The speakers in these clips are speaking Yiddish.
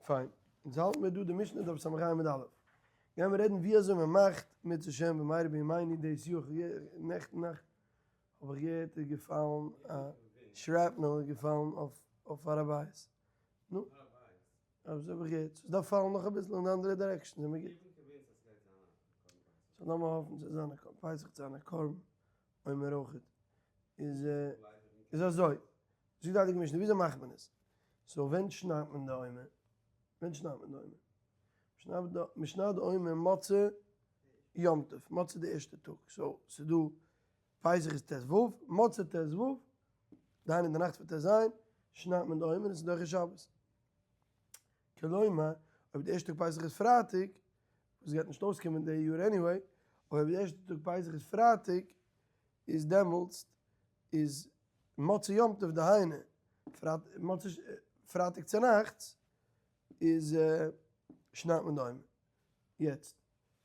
פיין, אונז האלטן מיר דא די משנה דף ס"ה עמוד א'. גייען מיר רעדן ווי אזוי מען מאכט אם ירצה השם במהרה בימינו דאס יאר, נעכטן נאכט האב איך געהערט איז געפאלן א shrapnel איז געפאלן אויף אויף הר הבית. נו, אזוי האב איך געהערט. ס'דארף פאלן נאך אביסל אין די אנדערע direction זעמיר גוט. so לאמיר האפן ס'זאל זיין א קרבן פסח צו זיין א קרבן עומר אויכעט. איז איז אזוי, זאגט די הייליגע משנה וויאזוי מאכט מען עס? so ווען שניידט מען די עומר? ווען שניידט מען די עומר? מען שניידט די עומר מוצאי יום טוב, מוצאי די ערשטע טאג, so ס'איז דא פסח איז ט"ו, מוצאי ט"ו, דהיינו די נאכט פון ט"ז, שניידט מען די עומר און ס'איז דוחה שבת. כלומר, אויב די ערשטע טאג פסח איז פרייטאג, וואס גייט נישט אויסקומען די יאר anyway, אבער אויב די ערשטע טאג פסח איז פרייטאג, איז דעמאלטס איז מוצאי יום טוב דהיינו פרייטאג צונאכטס איז שניידט מען די עומר. יעצט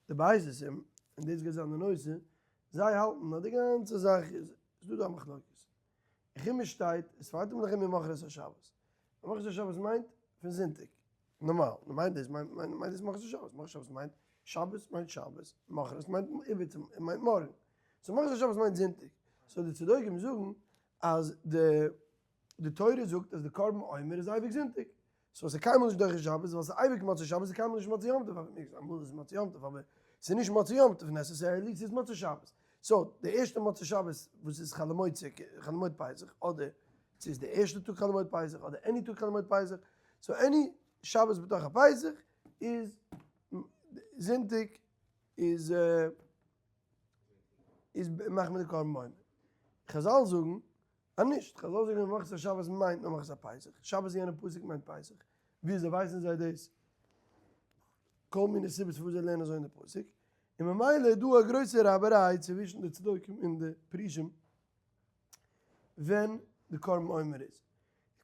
די בייתוסים, און דאס גייט זיין די נושא, זיי האלטן אז די גאנצע זאך איז, ס'איז דא דא א מחלוקת. אין חומש שטייט וספרתם לכם ממחרת השבת. ממחרת השבת מיינט פון זונטאג. נארמאל, מיינט דאס מיינט מיינט דאס מחרת השבת. מחרת השבת מיינט שבת מיינט שבת, מחרת מיינט איבער מיינט מארגן. so מחרת השבת מיינט זונטאג. so די צדוקים זאגן אז די די תורה זאגט אז די קרבן עומר איז אייביג זונטאג. so ס'איז קיינמאל נישט דוחה שבת ווייל ס'איז אייביג מוצאי שבת ס'איז קיינמאל נישט מוצאי יום טוב אמאל איז מוצאי יום טוב אבער ס'איז נישט מוצאי יום טוב necessarily ס'איז מוצאי שבת. so די ערשטע מוצאי שבת וואס איז חול המועד סוכות חול המועד פסח אדער ס'איז די ערשטע טאג חול המועד פסח אדער any טאג חול המועד פסח so any שבת בתוך הפסח איז זונטאג איז איז מאכט מען די קרבן עומר. חזל זאגן אז נישט, חזל זאגן ממחרת השבת מיינט ממחרת הפסח, שבת אין יענע פסוק מיינט פסח, וויאזוי ווייסן זיי דאס? כל מיני סיבות פארוואס זיי לערנען אזוי אין די פסוק, און ממילא איז דא א גרויסע רייבעריי צווישן די צדוקים און די פרושים ווען די קרבן עומר איז.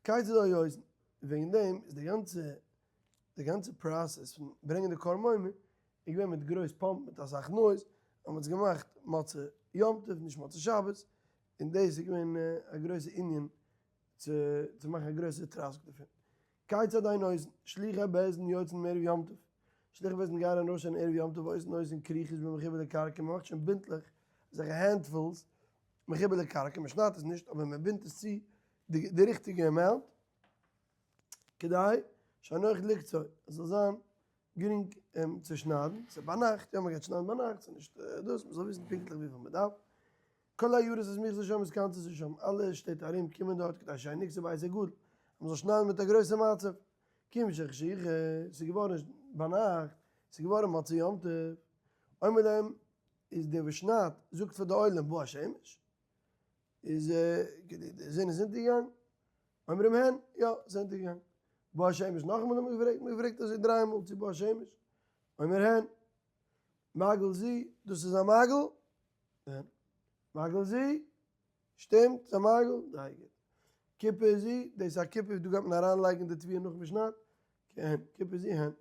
כיצד היו עושין, וועגן דעם איז די גאנצע די גאנצע process פון ברענגען די קרבן עומר איז געווען מיט גרויס פאמפ מיט אסאך noise, אז מען האט עס געמאכט מוצאי יום טוב נישט מוצאי שבת, און דאס איז געווען א גרויסע ענין צו צו מאכן א גרויסע טראסק דערפון. כיצד הן עושין, שלוחי בית דין יוצאין מערב יום טוב, שלוחי בית דין גייען ארויס שוין ערב יום טוב ועושין אותן כריכות במחובר לקרקע, מען מאכט שוין בינטלעך, אזעלכע handfuls, מחובר לקרקע, מען שניידט עס נישט אבער מען בינדט עס צו די ריכטיגע amount, כדי שנוח לקצור, עס זאל זיין גרינג אים צו שניידן, ס'איז ביינאכט, יא מ'גייט שניידן ביינאכט, ס'איז נישט דאס, מ'זאל וויסן פונקטליך וויפיל מ'דארף. כל העיירות הסמוכות לשם מתכנסות לשם, אלע שטעט ארום קומען דארט כדי שיהא נקצר בעסק גדול, אז מ'זאל שניידן מיט א גרויסע מצב. כיון שחשיכה, ס'איז געווארן ביינאכט, ס'איז געווארן מוצאי יום טוב, אומר להם, איז דער וואס שניידט זאגט פאר די עולם בא השמש, איז די זון איז אונטערגעגאנגען, אומרים הן, יא, ס'איז אונטערגעגאנגען. בא השמש, נאכאמאל האט מען געפרעגט, מען געפרעגט אזוי דריי מאל צו בא השמש, אומר הן, מעגל זו, דאס איז א מעגל, הן, מעגל זו, שטימט, ס'איז א מעגל, זייער גוט. כיפה זו, דאס איז א כיפה, דא גייט מען אריינלייגן די תבואה נאכן משניידן, כן, כיפה זו, הן.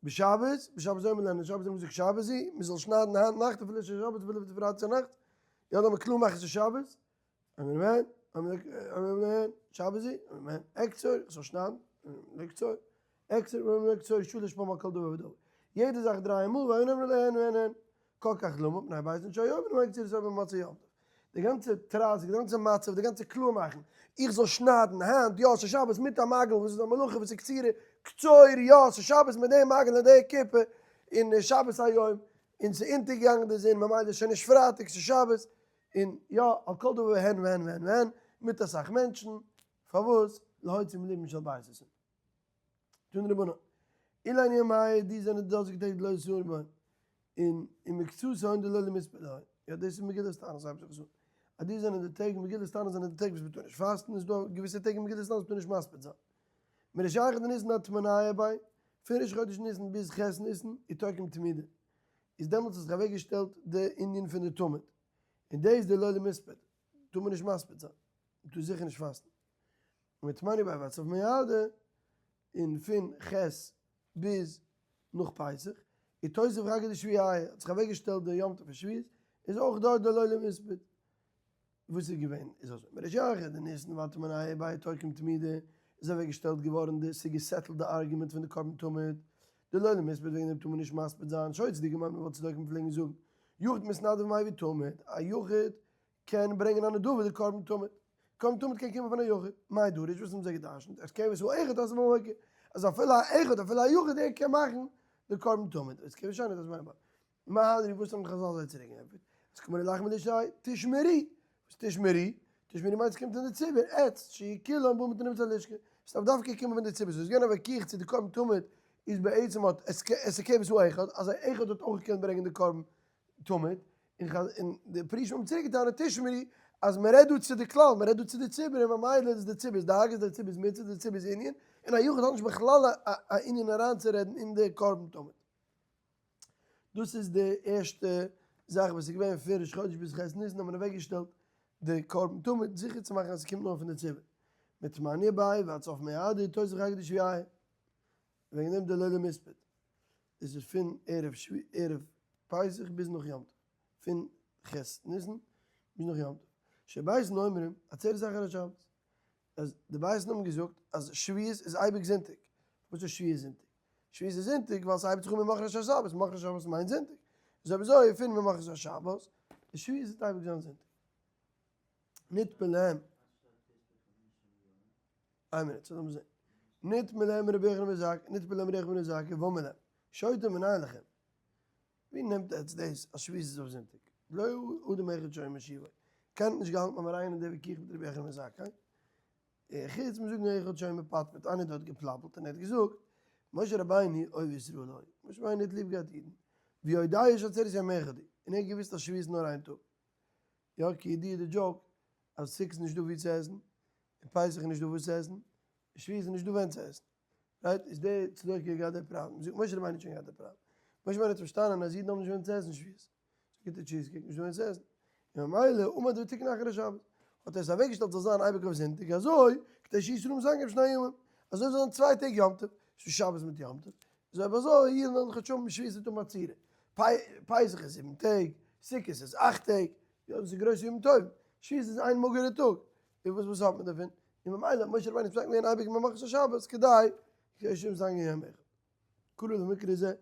בשבת, בשבת אומר להן, שבת האט מען געזאגט שבת זו, מען זאל שניידן היינט נאכט אפילו ס'איז שבת אפילו פרייטאג צונאכטס, יא לאמיר קלאר מאכן ס'איז שבת, אמן אמן שבת זו, אמן אקצור, איך זאל שניידן, לקצור, אקצור, אמן לקצור, שלש פעמים על כל דבר ודבר. יעדע זאך דריי מאל, ואין אומרים להן והן הן. כל כך למה, מפני בית דין שהיו אומרים אקצור את העומר במוצאי יום טוב. די גאנצע טראסק, די גאנצע מצב, די גאנצע קלאר מאכן, איך זאל שניידן היינט, יא ס'איז שבת מיט א מעגל וואס איז א מלאכה וואס איז קצירה, קצור, יא ס'איז שבת מיט דעם מעגל און די כיפה, און שבת היום, און ס'איז אונטערגעגאנגען די זון ממילא איז שוין נישט פרייטאג ס'איז שבת, און יא, על כל דבר הן והן והן והן, מיט אסאך מענטשן, פארוואס? להוציא מלבן של בייתוסים. תנו רבנן, אלו הן ימי, די זענען די דאזיגע טעג דלא ליסהר בהן, און ומקצתן דלא למספד בהן, יא דאס איז מגילת תענית הייבט זיך עס אן, אז די זענען די טעג, מגילת תענית זענען די טעג וואס מ'טאר נישט פאסטן, איז דא געוויסע טעג אין מגילת תענית וואס מ'טאר נישט מספיד זיין. מראש אחד ניסן עד תמניא ביה, פון ראש חודש ניסן ביז ח' ניסן, איז תוקעים תמידא, איז דעמאלטס האט זיך אוועק געשטעלט די ענין פון די תמיד, און דאס דלא למספד, טאר מען נישט מספיד זיין, מען טאר זיכער נישט פאסטן. ומתמניא ביה ועד סוף מועדא, און פון ח' ביז נאך פסח, איתוסף חגא דשבועיא, האט זיך אוועק געשטעלט די יום טוב פון שבועות, איז אויך דארט דלא למספד. וואס איז געווען איז אזוי, מראש אחד דניסן ועד תמניא ביה תוקעים תמידא, איז. איז אוועק געשטעלט געווארן די ס'איז געסעטלט די argument פון די קרבן תמיד, דלא למיספד וועגן דעם טאר מען נישט מספיד זיין, שהיו צדוקים אומרים ווייל צדוקים פלעגן זאגן, יחיד מתנדב ומביא תמיד, א יחיד קען ברענגען א נדבה די קרבן תמיד, קרבן תמיד קען קומען פון א יחיד, מאי דריש וואס האבן זיי געדרשנט, את כבש האחד תשים במוקד, אז אפילו א אחד אפילו א יחיד ער קען מאכן די קרבן תמיד, את כבש השני תשים בין מאי הדרי וואס האבן חזל זיי צוריק געענטפערט, אז קאמרי לך מדשאי, תשמרי, וואס תשמרי? תשמרי מיינט עס קומט פון די ציבור, עץ, שיהי' כולם באים מתנדבים צו הלשכה, עס דארף דווקא קומען פון די ציבור, ס'איז געווען א וויכוח צו די קרבן תמיד איז בעצם האט עס כבש האחד, אז א אחד האט אויך געקענט ברענגען די קרבן תמיד, און די פרושים האבן צוריק געטענה'ט תשמרי אז מען רעדט דא צו די כלל, מען רעדט דא צו די ציבור און ממילא איז די ציבור'ס דאגה, די ציבור'ס מצוה, די ציבור'ס ענין, און א יחיד האט נישט בכלל א ענין אריינצורעדן אין די קרבן תמיד. דאס איז די ערשטע זאך וואס איז געווען פון ראש חודש ביז ח' ניסן האט מען אוועק געשטעלט די קרבן תמיד זיכער צו מאכן אז עס קומט נאר פון די ציבור. מתמניא ביי ועד סוף מועדי תוס' חג דשביעי וועגן דעם דלא למספד. דאס איז פון ערב ערב פסח ביז נאך יום טוב, פון ח' ניסן ביז נאך יום טוב. שבית דין אומרים עצרת אחר השבת, אז די בית דין האבן געזאגט אז שבועות איז אייביג זונטאג. וואס איז שבועות זונטאג? שבועות איז זונטאג ווייל ס'הייבט זיך אן ממחרת השבת, ממחרת השבת מיינט זונטאג. איז אויב אזוי פון ממחרת השבת איז שבועות וועט אייביג זיין זונטאג. נתפלא להם. איין מינוט, ס'זאל מען זען. נתפלא להם רבי יוחנן בן זכאי, נתפלא להם רבי יוחנן בן זכאי, ואמר להם, שוטה מנין לכם? ווי נעמט עטץ דאס אז שבועות איז אויף זונטאג? לא אדם אחד שהיה משיבו. קיינער האט נישט געהאלטן ביים אריינגיין אין די וויכוח מיט רבי יוחנן בן זכאי. חוץ מזאגן אחד שהיה מפטפט, איינער דארט געפלאפלט און ער האט געזאגט, משה רבינו אוהב ישראל היה, משה רבינו האט ליב געהאט אידן, ויודע שעצרת יום אחד הוא, און ער האט געוואוסט אז שבועות איז נאר איין טאג. יא, כידוע די joke אז סוכות איז נישט דא וואו צו עסן, און פסח איז נישט דא וואס צו עסן, און שבועות איז נישט דא ווען צו עסן. right? איז די צדוקי געהאט די פראבלעם. זאגט משה רבינו האט שוין געהאט די פראבלעם. משה רבינו האט פארשטאנען אז אידן האבן נישט ווען צו עסן שבועות. ס'איז גוטע cheese cake, נישט דא ווען צו עסן. און ממילא עמד ותיקן אחר השבת. האט ער עס אוועקגעשטעלט זאל זיין אייביג אויף זונטאג אזוי, כדי שישראל מתענגין בשני ימים. אזוי זאל זיין צוויי טעג יום טוב, ס'איז שבת מיט יום טוב. איז אויב אזוי, אידן וועלן כאטש האבן שבועות מיט אן עצירה. פסח איז זיבן טעג, סוכות איז אכט טעג, יא דאס איז גרויסע ימים טובים. שבועות איז איין מאגערע טאג. און וואס וואס האט מען דערפון? און ממילא האט משה רבינו פסק געווען אייביג ממחרת השבת כדי שישראל מתענגין יום אחד. כולל במקרא זה,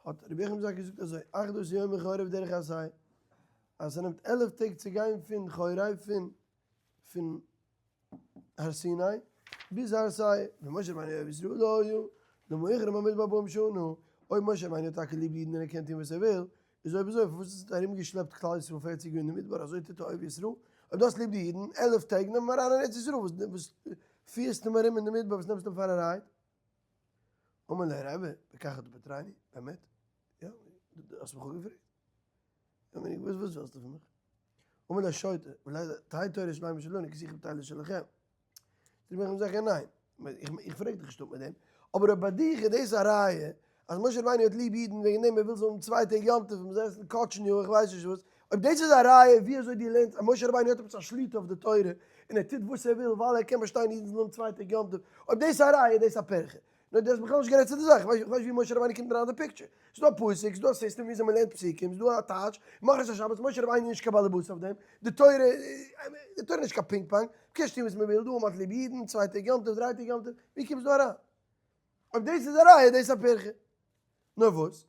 האט רבי יוחנן בן זכאי געזאגט אזוי, אחד עשר יום מחורב דרך הר שעיר, אז ס'נעמט 11 טעג צו גיין פון חורב פון פון הר סיני ביז הר שעיר, ומשה רבינו אוהב ישראל היה, למה החרים במדבר ארבעים שנה, אויב משה רבינו האט טאקע ליב אידן און ער קען טון וואס ער וויל, איז אויב אזוי פארוואס האט ער ארומגעשלעפט כלל ישראל פערציג יאר אין די מדבר, אזוי טוט א אוהב ישראל? אויב דו האסט ליב די אידן, 11 טעג נעם אים אריין אין ארץ ישראל, וואס פירסטו אים ארום אין די מדבר, וואס נעמסטו אים פאר א ride? אמר ליה רבי, בכך אתה פוטרני, באמת? יא, דו האסט מיך אפגעפרעגט? יא, וואס ווילסטו פון מיך? אמר ליה שוטה, אולי תהא תורה שלימה שלנו כי שיחה בטלה שלכם. זאגט רבי יוחנן בן זכאי, ניין, איך פרעג דיך נישט אפ מיט דעם, אבער אויב ביי דיך איז דאס א ראיה אז משה רבינו האט ליב אידן וועגן דעם ער וויל זאל האבן צוויי טעג יום טוב און מ'זאל עסן קאטשעניו איך ווייס נישט וואס, אויב דאס איז א ראיה ווי אזוי דו לערנסט אז משה רבינו האט עפעס א שליטה אויף די תורה און ער טוט וואס ער וויל ווייל ער קען באשטיין אידן זאלן האבן צוויי טעג יום טוב, אויב דאס איז א ראיה איז דאס א פירכא. נאר דו האסט בכלל נישט גערעדט צו די זאך, איך ווייס ווי משה רבינו קומט אריין אין די picture. ס'איז דא א פסוק, ס'איז דא א סיסטעם ווי אזוי מ'לערנט פסוקים, ס'איז דא א טייטש, ממחרת השבת, משה רבינו איז נישט קיין באלעבאס אויף דעם, די תורה, די תורה איז נישט קיין פינג פאנג, מ'קען נישט טון וואס מ'וויל, דא מ'האט ליב אידן, צוויי טעג יום טוב, דריי טעג יום טוב, ווי קומסטו דא אריין? אויב דאס איז א ראיה איז דאס א פירכא. נאר וואס?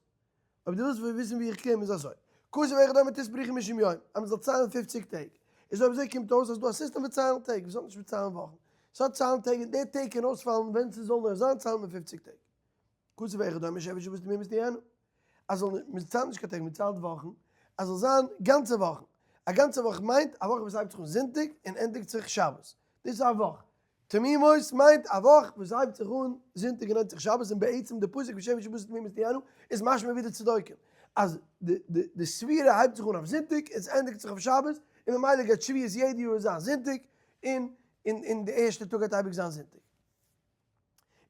אויב דו ווילסט וויסן ווי איך קום איז אזוי, כתוב אחד אומר תספרו חמישים יום, אז מ'זאל ציילן פופציג טעג, איז אויב אזוי קומט אויס אז ס'דא א סיסטעם פון ציילן טעג וואס האט נישט מיט ציילן וואכן, ס'האט ציילן טעג און די טעג קען אויספאלן ווען ס'זאל נאר זיין ציילט מען פופציג טעג. כתוב אחד אומר שבע שבתות תמימות תהיינה, אז זאל נישט, מ'ציילט נישט קיין טעג מ'ציילט וואכן, אז זאל זיין גאנצע וואכן, א גאנצע וואך מיינט א וואך וואס הייבט זיך אן זונטאג און ענדיגט זיך שבת, דאס איז א וואך, תמימות מיינט א וואך וואס הייבט זיך אן זונטאג און ענדיגט זיך שבת און בעצם די פסוק ושבע שבתות תמימות תהיינה איז משמע ווי די צדוקים אז די ספירה הייבט זיך אן אויף זונטאג און עס ענדיגט זיך אויף שבת און ממילא גייט שבועות יעדע יאר זיין זונטאג און און די ערשטע טאג גייט אייביג זיין זונטאג.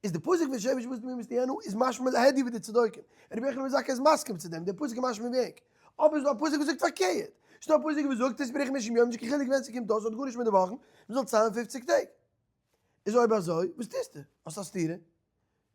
איז די פסוק ושבע שבתות תמימות תהיינה איז משמע להדיא ווי די צדוקים און רבי יוחנן בן זכאי איז מסכים צו דעם, די פסוק איז משמע ווי ענק. אבער איז דא א פסוק וואס זאגט פארקערט. ס'איז דא א פסוק וואס זאגט תספרו חמישים יום נישט קיין חילוק ווען ס'קומט אויס האט גארנישט מיט די וואכן, מ'זאל ציילן פופציג טעג. איז אויב אזוי וואס טוסטו? האסט א סתירה?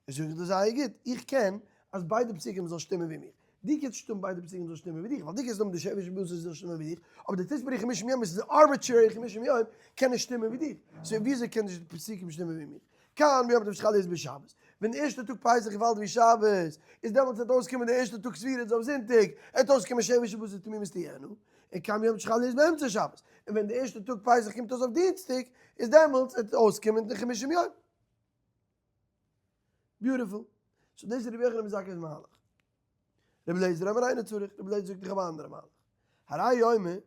איז זאג איך דיר זייער גוט, איך קען אז ביידע פסוקים זאלן שטימען ווי מיר. דו קענסט נישט האבן ביידע פסוקים זאלן שטימען ווי דיך, ווייל דו קענסט האבן די שבע שבתות זאל שטימען ווי דיך, אבער די תספרו חמישים יום וואס איז arbitrary חמישים יום קען נישט שטימען ווי דיך. so וויאזוי קען נישט די פסוקים שטימען ווי מיר? כאן ביום טוב שחל להיות בשבת, ווען די ערשטע טאג פסח געפאלט ווי שבת, איז דעמאלטס וועט אויסקומען די ערשטע טאג ספירה איז אויף זונטאג, עט אויסקומען שבע שבתות תמימות תהיינה, און כאן ביום טוב שחל להיות באמצע שבת, און ווען די ערשטע טאג פסח קומט אויס אויף דינסטאג, איז דעמאלטס וועט אויסקומען די חמישים יום. Beautiful. So דאס איז רבי יוחנן בן זכאי'ס מהלך. רבי אליעזר אומר אינו צריך, רבי אליעזר זאגט איך האב א אנדערע מהלך. הרי הוא אומר,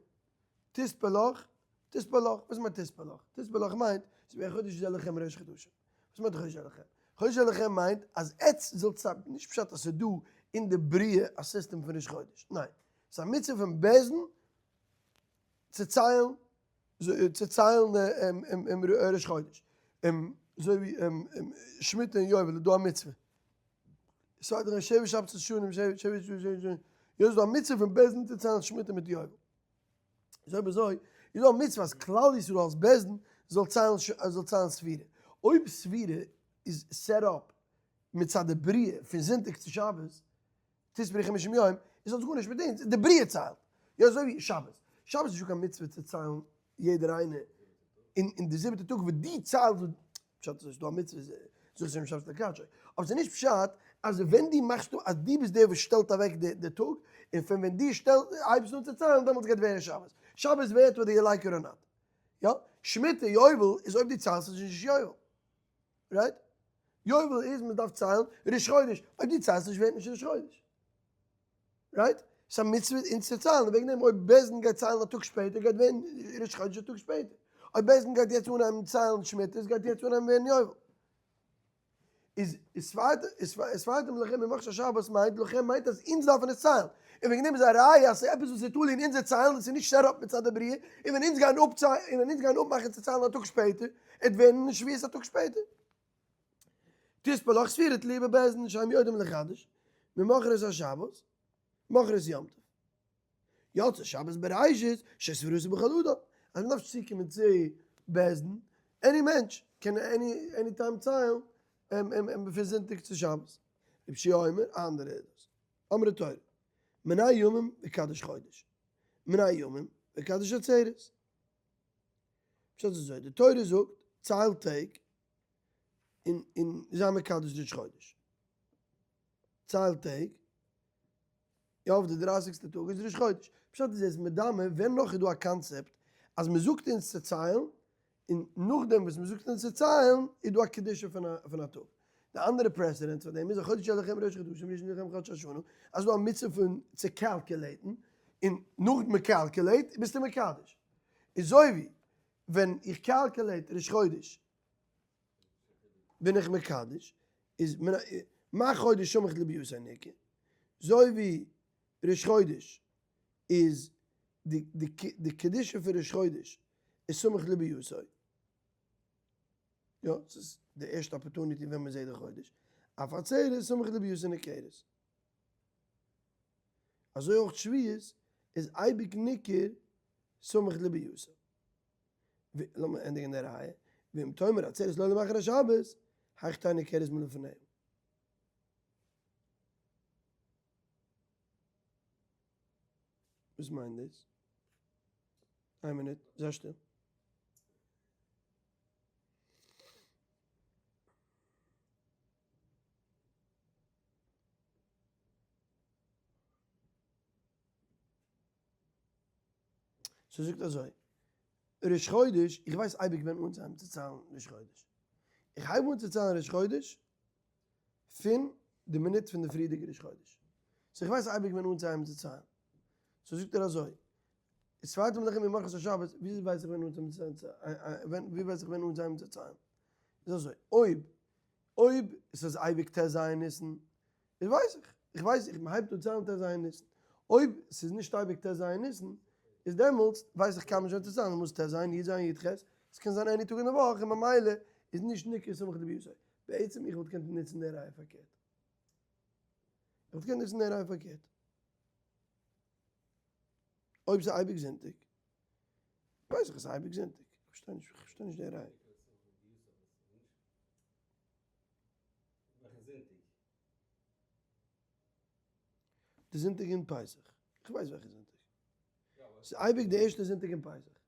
תספר לך, תספר לך, וואס מיינט תספר לך? תספר לך מיינט, ס'איז ווי החודש הזה לכם ראש חדשים. וואס מיינט החודש הזה לכם? החודש הזה לכם מיינט אז עטץ זאלטס האבן, נישט פשט אז ס'איז דא אין די בריאה א סיסטעם פון ראש חודש, ניין, ס'איז א מצוה פון בית דין צו ציילן, צו ציילן ראש חודש, אזוי ווי שמיטה און יובל איז דא א מצוה. ס'האט דאך שבע שבתות שנים, שבע שבע שבע שבע שבע, יא איז דא א מצוה פון בית דין צו ציילן שמיטה מיט יובל. איז אויב אזוי, איז דא א מצוה אז כלל ישראל אלס בית דין זאל ציילן זאל ציילן ספירה. אויב ספירה איז set up מצד די בריאה פון זונטאג צו שבת, תספרו חמישים יום, איז האט עס גארנישט מיט אונז, די בריאה ציילט. יא אזוי ווי שבת. שבת איז נישטא קיין מצוה צו ציילן יעדער איינער אין די זיבעטע טאג וואס דו ציילסט פשט איז דא א מצוה זכור את יום השבת לקדשו, אבער ס'איז נישט פשט אז ווען דו מאכסט אז דו ביסט דער וואס שטעלט אוועק די טאג, און פון ווען דו שטעלסט הייבסט אן צו ציילן דעמאלטס גייט ווערן שבת, שבת ווערט whether you like it or not, יא? שמיטה יובל איז אויב דו ציילסט איז נישט יובל, right? יובל איז מען דארף ציילן ראש חודש, אויב דו ציילסט נישט ווערט נישט ראש חודש. Right? ס'איז א מצוה אונז צו ציילן, וועגן דעם אויב בית דין גייט ציילן א טאג שפעטער גייט ווערן ראש חודש א טאג שפעטער, אויב בית דין גייט יעצט אנהייבן ציילן שמיטות גייט יעצט אנהייבן ווערן יובל. איז וספרתם לכם ממחרת השבת מיינט לכם מיינט אז אונז דארפן עס ציילן, און וועגן דעם איז א ראיה אז ס'איז עפעס וואס איז תלוי אין אונזער ציילן און ס'איז נישט set up מצד די בריאה, און ווען אונז גייען און ווען אונז גייען אפמאכן צו ציילן א טאג שפעטער, עט ווערן שבועות א טאג שפעטער. תספר לך ספירה תלויה בבית דין שהם יודעים לחדש ממחרת השבת מחרת יום טוב יצא שבת בראשית שספירתו בכל אדם אז מ'דארף נישט צוקומען צו בית דין, any מענטש קען any any time ציילן פון זונטאג צו שבת. רבי יהושע אומר, אנדערע עדות, אמרה תורה, מנה ימים וקדש חודש, מנה ימים וקדש עצרת. פשט איז אזוי, די תורה זאגט צייל טעג און און זיי מקדש ראש חודש. צייל טעג, יא אויף די דרייסיגסטע טאג איז ראש חודש. פשט איז עס מדמה ווען נאך איז דא א קאנצעפט אז מען זאגט אונז צו ציילן און נאכדעם וואס מען זאגט אונז צו ציילן איז דא א קדושה פון א פון א טאג. די אנדערע precedent פאר דעם איז החודש הזה לכם ראש חדשים ראשון לכם חדש השנה אז ס'דא א מצוה פון צו calculate ן און נאך מען calculate ביסטו מקדש. אזוי ווי ווען איך calculate ראש חודש בין איך מקדש, איז מה חודש סמוך לביאתו ניכר, אזוי ווי ראש חודש איז די קדושה פון ראש חודש איז סמוך לביאתו, יא, ס'איז די ערשטע opportunity ווען מ'זעט די חודש, אף עצרת סמוך לביאתו ניכרת. אזוי אויך שבועות איז אייביג ניכר סמוך לביאתו. לאמיר ענדיגן די ראיה, ואם תאמר עצרת לא למחר השבת, היאך תהא ניכרת מלפניהם. וואס מיינט דאס? איין מינוט, זיי שטיל. ס'זאגט אזוי, ראש חודש, איך ווייס אייביג ווען אנצוהייבן צו ציילן ראש חודש. איך הייב אן צו ציילן ראש חודש פון די מינוט פון די פריערדיגע ראש חודש. So איך ווייס אייביג ווען אנצוהייבן צו ציילן. So זאגט ער אזוי, וספרתם לכם ממחרת השבת, וויאזוי ווייס איך ווען אנצוהייבן צו ציילן? ווי ווייס איך ווען אנצוהייבן צו ציילן? איז אזוי, אויב אויב ס'איז אייביג ט"ז ניסן, איז ווייס איך, איך ווייס איך, מ'הייבט אן ציילן ט"ז ניסן. אויב ס'איז נישט אייביג ט"ז ניסן, איז דעמאלטס ווייס איך קיינמאל נישט ווען צו ציילן, אמאל איז ט"ז, י"ז, י"ח, ס'קען זיין any טאג אין די וואך, און ממילא איז נישט ניכר סמוך לביאתו. בעצם איך וואלט געקענט נוצן די ראיה פארקערט. איך וואלט געקענט נוצן די ראיה פארקערט. אויב ס'איז אייביג זונטאג, ווייס איך עס איז אייביג זונטאג. איך פארשטיי נישט, איך פארשטיי נישט די ראיה. וועלכע זונטאג? די זונטאג אין פסח. איך ווייס וועלכע זונטאג. ס'איז אייביג די ערשטע זונטאג אין פסח.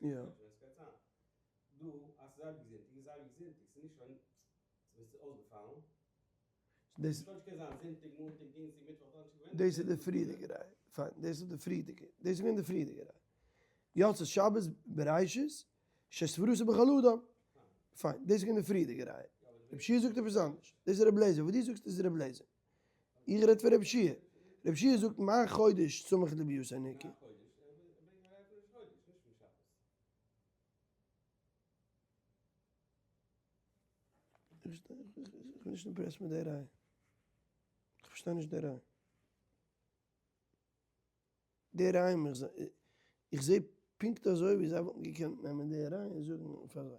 יא. דאס דאס איז די פריערדיגע ראיה. פיין, דאס איז די פריערדיגע. דאס איז געווען די פריערדיגע ראיה. יצא שבת בראשית, שסברתו בכל אדם. פיין, דאס איז געווען די פריערדיגע ראיה. רבי יהושע זאגט עפעס אנדערש. דאס איז רבי אליעזר. וואס דו זאגסט איז רבי אליעזר. איך רעד פון רבי יהושע. רבי יהושע זאגט מה חודש סמוך לביאת הניכר. איך בין נישט impressed מיט די ראיה. איך פארשטיי נישט די ראיה. די ראיה מיך זיי, איך זע פונקט אזוי ווי זיי וואלטן געקענט נעמען די ראיה און זאגן פאר זיי.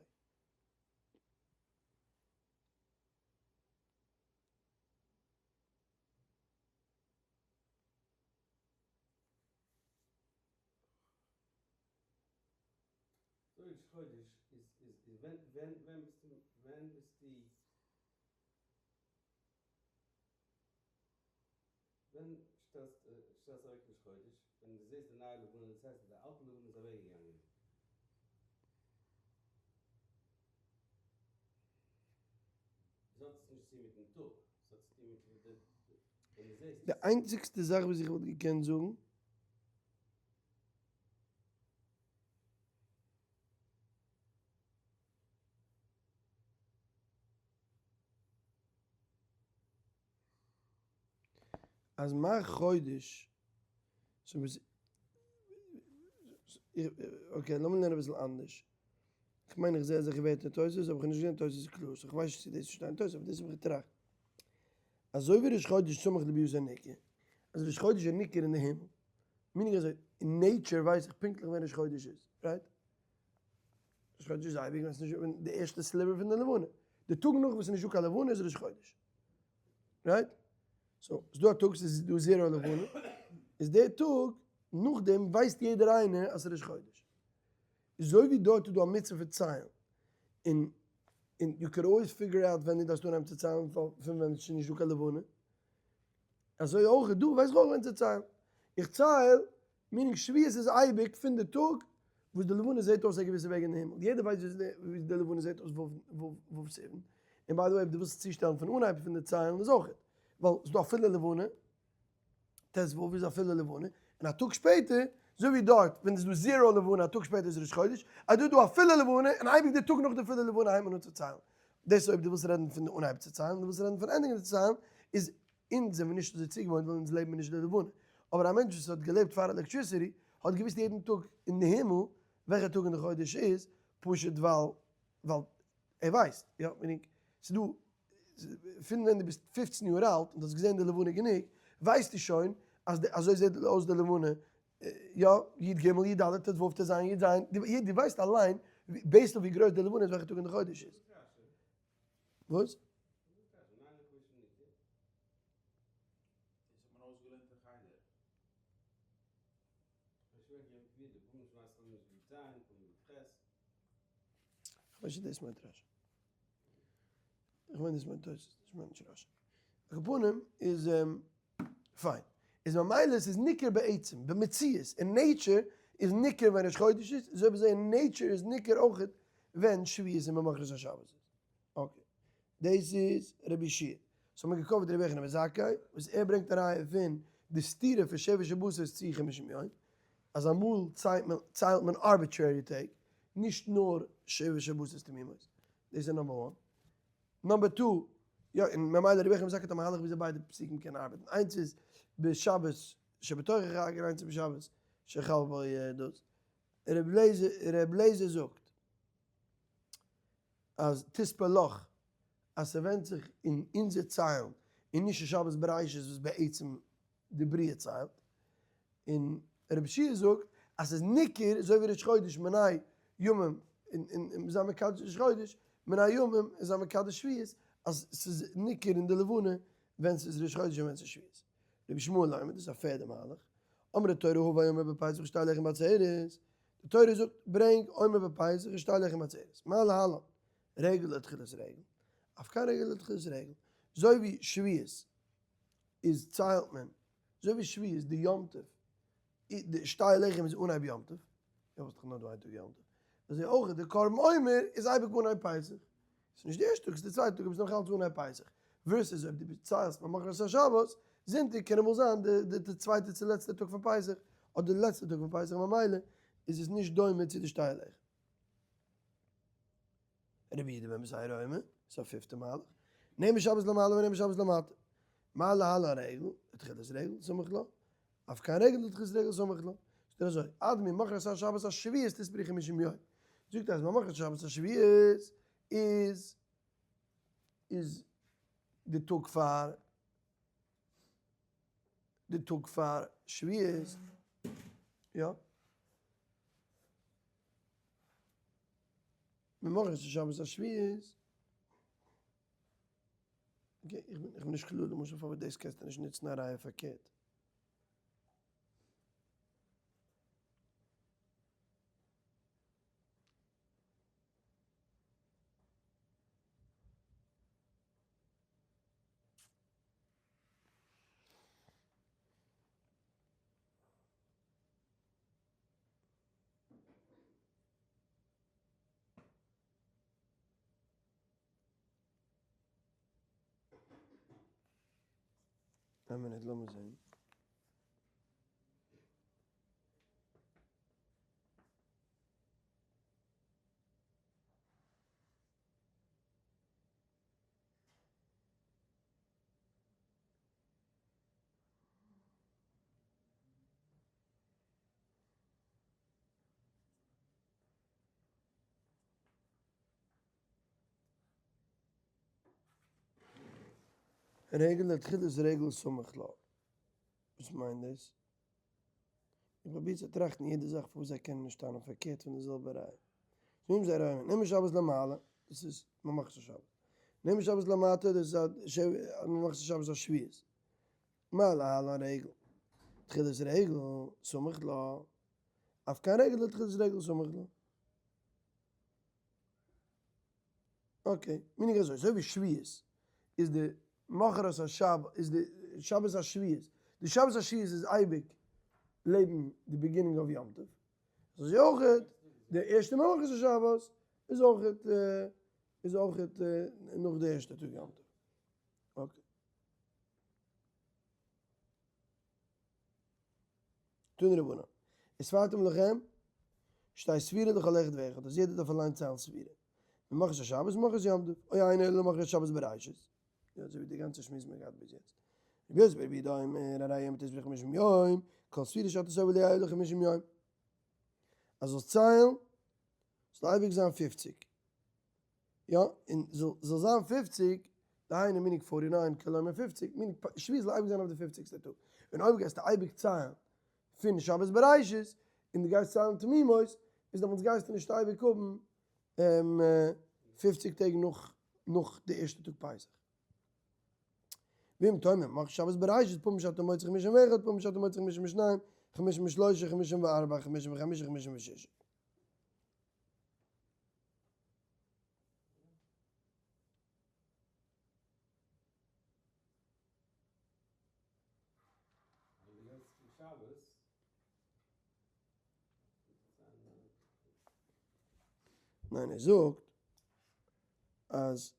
ראש חודש איז איז איז ווען ווען ווען ביסטו ווען ביסטו ווען שטעלסט שטעלסט אוועק ראש חודש ווען דו זעסט די נייע לבנה דאס הייסט אז די אלטע לבנה איז אוועק געגאנגען. עס האט עס נישט צו מיטן טאג עס האט צו טון מיט ווען דו זעסט די איינציגסטע זאך וואס איך וואלט געקענט זאגן. אז מה חודש, okay לאמיר לערנען אביסל אנדערש, כ'מיין איך זע אזעלכע ווערטער אין תוס' אבער כ'האב נישט געזען תוס' קלאר, so כ'ווייס נישט צו דאס שטייט אין תוס' אבער דאס האב איך געטראכט. אזוי ווי ראש חודש סמוך לביאת הניכר, אז ראש חודש איז ניכר אין די הימל, meaning אזוי, אין nature ווייס איך פונקטליך ווען ראש חודש איז, right? ראש חודש איז אייביג ווען ס'נישט ווען די ערשטע sliver פון די לבנה, די טאג נאך וואס ס'נישט דא קיין לבנה איז ראש חודש, right? so ס'דא א טאג ס'איז דא zero לבנה, איז די טאג נאכדעם ווייסט יעדער איינער אז ס'איז ראש חודש. אזוי ווי דארט איז דא א מצוה פון ציילן, און און you can always figure out ווען דו דארפסט אנהייבן צו ציילן פון ווען ס'איז נישט דא קיין לבנה, אזוי אויך דא ווייס איך אויך ווען צו ציילן. איך צייל, meaning שבועות איז אייביג פון די טאג וואס די לבנה זעט אויס א געוויסע וועג אין די הימל. יעדער ווייסט ווי די לבנה זעט אויס ו' סיוון. און by the way אויב דו ווילסט צושטעלן פון אנהייב פון די ציילן איז אויך. ווייל ס'איז דא א פולע לבנה, ט ו איז א פולע לבנה, און א טאג שפעטער, אזוי ווי דארט ווען ס'איז דא zero לבנה א טאג שפעטער איז ראש חודש, אז דא איז דא א פולע לבנה און אייביג די טאג נאך די פולע לבנה הייבט מען אן צו ציילן. דאס איז אויב דו ווילסט רעדן פון די אנהייב צו ציילן, דו ווילסט רעדן פון ענדיגן צו ציילן, איז אונז זעמיר נישט אזוי צוגעוואוינט ווייל אונז לעבן מיר נישט די לבנה. אבער א מענטש וואס האט געלעבט פאר electricity האט געוואוסט יעדן טאג אין די הימל וועלכע טאג אין די חודש איז, פשוט ווייל ווייל ער ווייסט. יא, meaning ס'איז דא פון ווען דו ביסט 15 יאר אלט און דו האסט געזען די לבנה גענוג, ווייסטו שוין אז אזוי זעט אויס די לבנה, יא, י ג, י ד, ט ו, ט ז, י ז, דו ווייסט אליין, based אויף ווי גרויס די לבנה איז וועלכע טאג אין די חודש איז. וואס? כ'ווייס נישט דאס מיינט רשי. איך מיין דאס מיינט תוס', דאס מיינט נישט רשי. על כל פנים איז פיין. איז ממילא עס איז ניכר בעצם, במציאות, אין nature איז ניכר ווען ראש חודש איז, אזוי ווי אזוי אין nature איז ניכר אויכעט ווען שבועות און ממחרת השבת איז. okay. דאס איז רבי יהושע. so האט מען גע cover ט רבי יוחנן בן זכאי, וואס ער ברענגט א ראיה פון די סתירה פון שבע שבתות צו חמשים יום, אז אמאל ציילט מען arbitrary טעג, נישט נאר שבע שבתות תמימות. דאס איז number one. number two, יא, און ממילא רבי יוחנן בן זכאי האט א מהלך וויאזוי ביידע פסוקים קענען ארבעטן. איינס איז בשבת שבתוך החג און איינס איז בשבת שחל בו דאס. ר' לעזער זאגט אז תספר לך אז ס'ווענדט זיך אין אונזער ציילן און נישט אין שבת בראשית וואס בעצם די בריאה ציילט. און רבי יהושע זאגט אז ס'איז ניכר אזוי ווי ראש חודש מני ימים און זיין מקדש ראש חודש מני ימים און זיין מקדש שבועות אז ס'איז ניכר אין די לבנה ווען ס'איז ראש חודש און ווען ס'איז שבועות. רבי ישמעאל אומר, דאס איז א פערדע מהלך, אמרה תורה הבא עומר בפסח ושתי לחם בעצרת, די תורה זאגט ברענג עומר בפסח ושתי לחם בעצרת, מה להלן רגל לתחילת רגל, אף כאן רגל לתחילת רגל, אזוי ווי שבועות איז ציילט מען, אזוי ווי שבועות די יום טוב, די שתי לחם איז אנהייב יום טוב, יא וואס דאך נאר דא איין טאג יום טוב, אזוי אויך די קרבן עומר איז אייביג אנהייב פסח. ס'איז נישט די ערשטע טאג, ס'איז די צווייטע טאג אבער ס'איז נאך אלץ אנהייב פסח. Versus אויב דו ציילסט ממחרת השבת, זונטאג קען אמאל זיין די צווייטע צו לעצטע טאג פון פסח, אדער די לעצטע טאג פון פסח, ממילא איז עס נישט דומה צו די שתי הלחם. רבי יהודה בן בתירא אומר, ס'איז א פיפטע מהלך, נאמר שבת למעלה ונאמר שבת למטה. מה להלן רגל, לתחילת רגל, סמוך לה, אף כאן רגל לתחילת רגל סמוך לה. זאגט ער אזוי, עד ממחרת השבת השביעית תספרי חמישים יום. זאגט ער אז ממחרת שבת השביעית איז איז די טאג פאר די טאג פאר שביעית, יא? ממחרת שבת השביעית, okay, איך בין נישט קלאר למשל פארוואס דאס קענסטו נישט נוצן א ראיה פארקערט. איין מינוט לאמיר זעהן. רגל לתחילת רגל סמוך לה. וואס מיינט דאס? איך פרוביר צו טראכטן יעדע זאך פארוואס זיי קענען נישט טענה'ן פארקערט פון די זעלבע ראיה. נעם זיי ראיה, נעם שבת למעלה, דאס איז ממחרת השבת. נעם שבת למטה, דאס איז א ממחרת השבת השביעית. מה להלן רגל, תחילת רגל, סמוך לה. אף כאן רגל לתחילת רגל סמוך לה. Okay, meaning אזוי, אזוי ווי שביעית איז די מחרת השבת, איז די שבת השביעית, די שבת השביעית איז אייביג לעבן די beginning of יום טוב, אזוי אויך די ערשטע ממחרת השבת איז אויך איז אויך נאך די ערשטע טאג יום טוב. Okay. תנו רבנן, וספרתם לכם, שתהא ספירה לכל אחד ואחד, אז יעדער דארף אליין ציילן ספירה. ממחרת השבת ממחרת יום טוב, או אינו אלא למחרת שבת בראשית. יא, אזוי ווי די גאנצע שמועס מיר געהאט ביז יעצט. רבי יוסי ברבי יהודה אומר, הרי היום תספרו חמישים יום, כל ספירה שאתה סופר לא יהא אלא חמישים יום. אז זאלסט ציילן, זאל אייביג זיין פופציג. יא, און זאל זיין פופציג, דהיינו meaning forty nine כלומר פופציג, meaning שבועות זאל אייביג זיין אויף די פופציגסטע טאג. און אויב גייסטו אייביג ציילן פון שבת בראשית, און דו גייסט ציילן תמימות, איז דעמאלטס גייסטו נישט אייביג האבן פופציג טעג נאך די ערשטע טאג פסח. ואם תאמר ממחרת שבת בראשית פעמים שאתה מוציא חמישים ואחד פעמים שאתה מוציא חמישים ושניים חמישים ושלושה חמישים וארבעה חמישים וחמישה חמישים וששה. ניין ער זאגט אז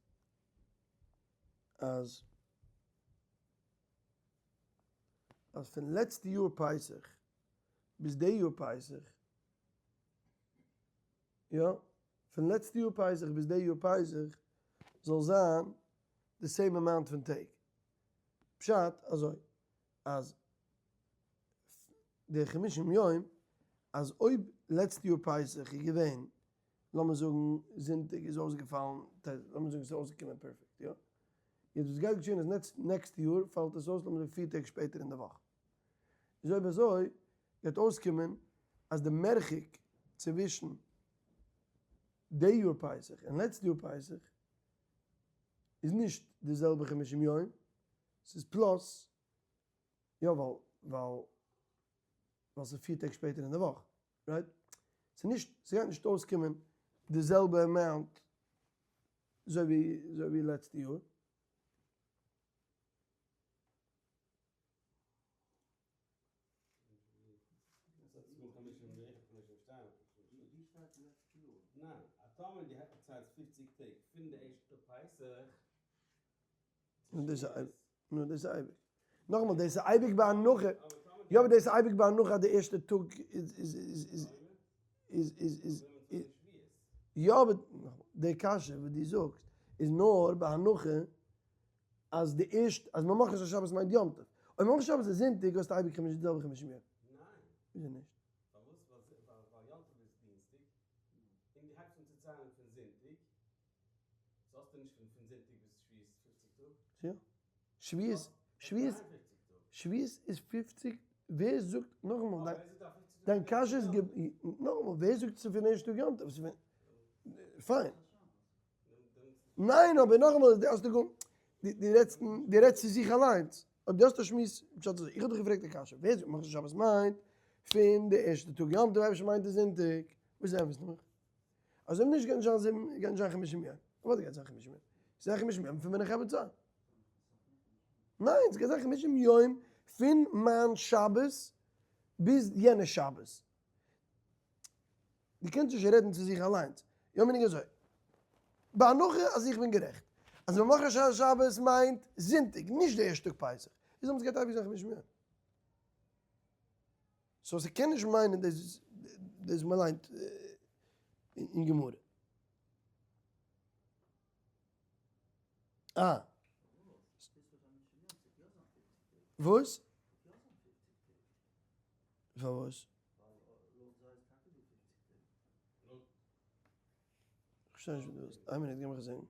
אז אז פון לעצטע יאר פסח ביז די יאר פסח יא, פון לעצטע יאר פסח ביז די יאר פסח זאל זיין די same amount פון טעג. פשט אזוי אז די חמישים יום אז אויב לעצטע יאר פסח איז געווען לאמיר זאגן זונטאג איז אויסגעפאלן לאמיר זאגן ס'איז אויסגעקומען perfect יא, יעצט וואס גייט געשען אז next יאר פאלט עס אויס לאמיר זאגן פיר טעג שפעטער אין די וואך, איז אויב אזוי גייט אויסקומען אז די מרחק צווישן די יאר פסח און לעצטע יאר פסח איז נישט די זעלבע חמישים יום, ס'איז plus, יא ווייל ווייל ווייל ס'איז פיר טעג שפעטער אין די וואך, right? ס'איז נישט, ס'גייט נישט אויסקומען די זעלבע amount אזוי ווי אזוי ווי לעצטע יאר. ניין, א טאמער דו ציילסט פופציג טעג פון די ערשטע פסח נו דאס איז נו דאס איז אייביג. נאכאמאל דאס איז אייביג בהנחה, יא אבער דאס איז אייביג בהנחה אז די ערשטע טאג איז איז איז איז איז איז איז יא אבער די קשיא וואס דו זאגסט איז נאר בהנחה אז די ערשטע אז ממחרת השבת מיינט יום טוב, אויב ממחרת שבת איז זונטאג האסטו אייביג חמשה די זעלבע חמשים יום. ניין. וויאזוי נישט? פארוואס? ווייל יום טוב איז דינסטאג און דו הייבסט אן צו ציילן פון זונטאג, סאו האסטו נישט פון זונטאג ביז שבועות פופציג טאג? יא. שבועות, שבועות, שבועות איז פופציג, ווער זאגט, נאכאמאל, דיין קשיא איז, נאכאמאל, ווער זאגט ס'איז פון ערשט טאג יום טוב? פיין. ניין אבער נאכאמאל די האסט די רעדסט די רעדסט צו זיך אליינס אויב די האסט א שמועס פשט אזוי איך האב דיך געפרעגט די קשיא ווער זאגט ממחרת שבת מיינט פון די ערשטע טאג יום טוב אפשר מיינט עס זונטאג וואס ענטפערסטו מיך אז אויב נישט גייט נישט זיין זיבן גייט נישט זיין חמישים יום אוודאי גייט זיין חמישים יום ס'איז חמישים יום פון ווען איך הייב אן צו ניין ס'גייט זיין חמישים יום פון מיין שבת ביז יענע שבת דו קענסט נישט רעדן צו זיך אליינס. יא מיין איך אזוי. בהנחה אז איך בין גערעכט. אז ממחרת שבת מיינט זונטאג, נישט די ערשטע טאג פסח. איז דעמאלטס גייט אייביג זיין חמישים יום. so ס'קען נישט מיינען דאס דאס מ'ליינט אין גמרא. אה. וואס? פארוואס? כ'פארשטיי נישט וואס דו ווילסט. איין מינוט, גיב מיך א זען.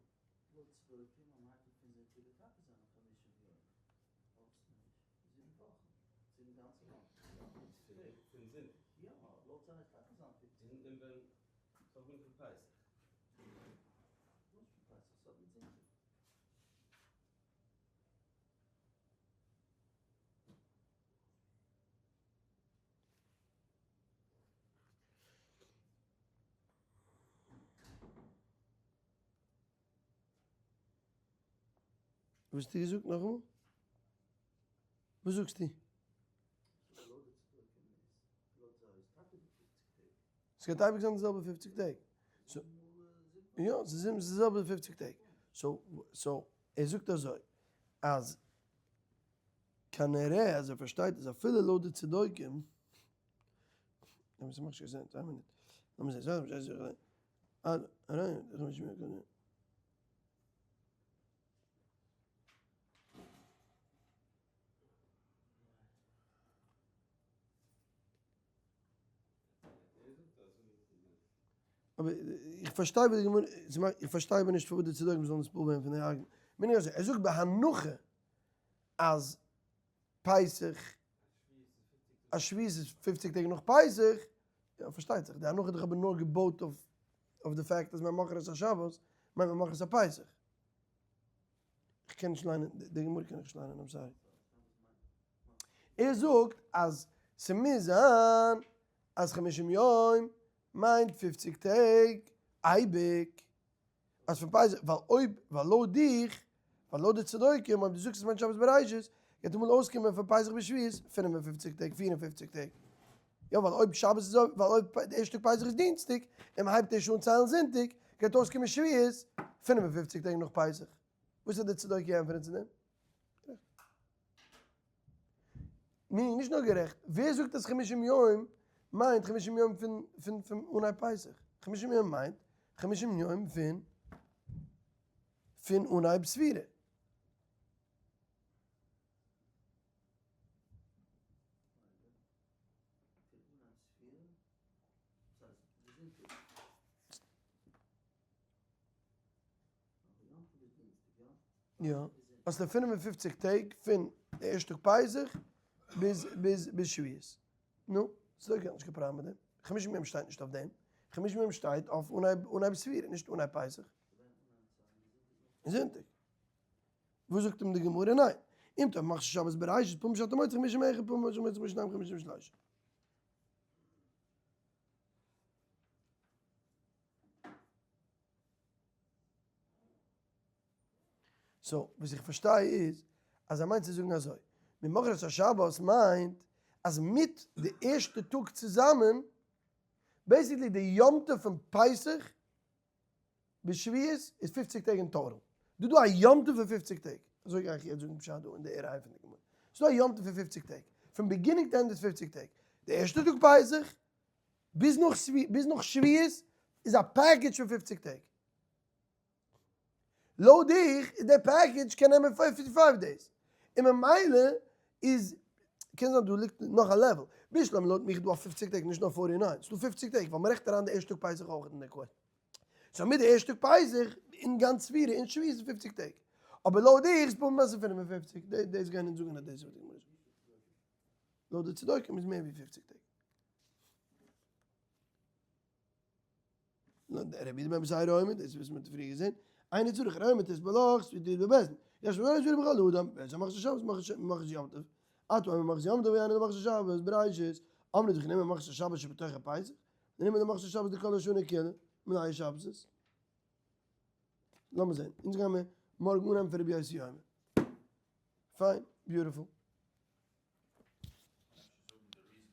וואס האסטו געזאגט נאכאמאל? וואס זאגסטו? ס'גייט אייביג זיין די זעלבע פופציג טעג. יא, ס'איז די זעלבע פופציג טעג. so, so, ער זאגט אזוי, אז כנראה אז ער פארשטייט אז אפילו לויט די צדוקים, ס'מאכט נישט קיין sense, איין מינוט, לאמיר זען, אבער איך פארשטיי וואס די גמרא, איך פארשטיי אבער נישט פארוואס די צדוקים זאלן נתפעל ווערן פון די ארגומענט. מיין איך אזוי, ער זאגט בהנחה אז פסח, אז שבועות איז פופציג טעג נאך פסח, יא פארשטייט זיך, די הנחה איז דאך אבער נאר געבויט אויף אויף די fact אז ממחרת השבת מיינט ממחרת הפסח. איך קען נישט ליינען, די גמרא קען איך נישט ליינען, I'm sorry. ער זאגט אז ס'מוז זיין אז חמישים יום מיינט פופציג טעג אייביג, אז פון פסח, ווייל אויב, ווייל לויט דיך, ווייל לויט די צדוקים, אויב דו זאגסט עס מיינט שבת בראשית, גייט אמאל אויסקומען פון פסח ביז שבועות 55 טעג, 54 טעג. יא, ווייל אויב שבת איז, ווייל אויב די ערשטע טאג פסח איז דינסטאג, און מ'הייבט ערשט אן ציילן זונטאג, גייט אויסקומען שבועות 55 טעג נאך פסח. וואס וועט די צדוקי ענטפערן צו דעם? ני, נישט נאר גערעכט. ווער זאגט אז חמישים יום מיינט חמישים יום פון פון פון אנהייב פסח? חמישים יום מיינט חמישים יום פון פון אנהייב ספירה. יא, האסט די 55 טעג פון די ערשטע טאג פסח ביז ביז ביז שבועות. נו, ס'איז אויך נישט קיין פראבלעם מיט דעם. חמישים יום שטייט נישט אויף דעם. חמישים יום שטייט אויף אנהייב אנהייב ספירה, נישט אנהייב פסח. זונטאג. וואס זאגט אים די גמרא? ניין. אם תאמר ממחרת שבת בראשית פעמים שאתה מוציא חמישים אחד פעמים שאתה מוציא חמישים ושתיים חמישים ושלושה. so וואס איך פארשטיי איז אז ער מיינט צו זאגן אזוי, ממחרת השבת מיינט אז מיט די ערשטע טאג צוזאמען. Basically די יום טוב פון פסח ביז שבועות איז 50 טעג אין total. דא דא א יום טוב פון 50 טעג. אזוי גיי איך יעצט זאגן פשט דא אין די ערהייב פון די גמרא. ס'דא א יום טוב פון 50 טעג. פון beginning to end איז 50 טעג. די ערשטע טאג פסח ביז נאך שבועות איז א package פון 50 טעג. לויט דיך איז דער package קען נעמען 55 days. און ממילא איז, קען זיין דא ליגט נאך א level. בשלמא לויט מיך איז דא א 50 טעג, נישט נאר 49. ס'איז דא 50 טעג, ווייל מ'רעכנט אריין די ערשטע טאג פסח אויך אין די קווארט. So מיט די ערשטע טאג פסח, אין גאנץ ספירה, אין שבועות איז 50 טעג. אבער לויט דיך איז פונקט מעשה 55. דאס גייען אונז זאגן אז דאס איז וואס די גמרא זאגט. לויט די צדוקים איז מער ווי 50 טעג. רבי יהודה בן בתירא אומר, דאס איז וואס מ'האט פריער געזען, אינו צריך ר' מיט עס בלאך, ווי די בבזן. יש מיר זאגן בכל אדם, ווער זאל מאכן שבת, מאכן יום טוב. אט ווען מ'מאכט יום טוב, יענער מאכט שבת, בראשית. אמרו זיך נעמען מאכט שבת שבתוך הפסח. נעמען די מאכט שבת די כל השנה כולה, מלאי שבת. לאמיר זען. אונז גיימיר מארגן אנהייבן פון רבי יוסי אומר. Fine, beautiful.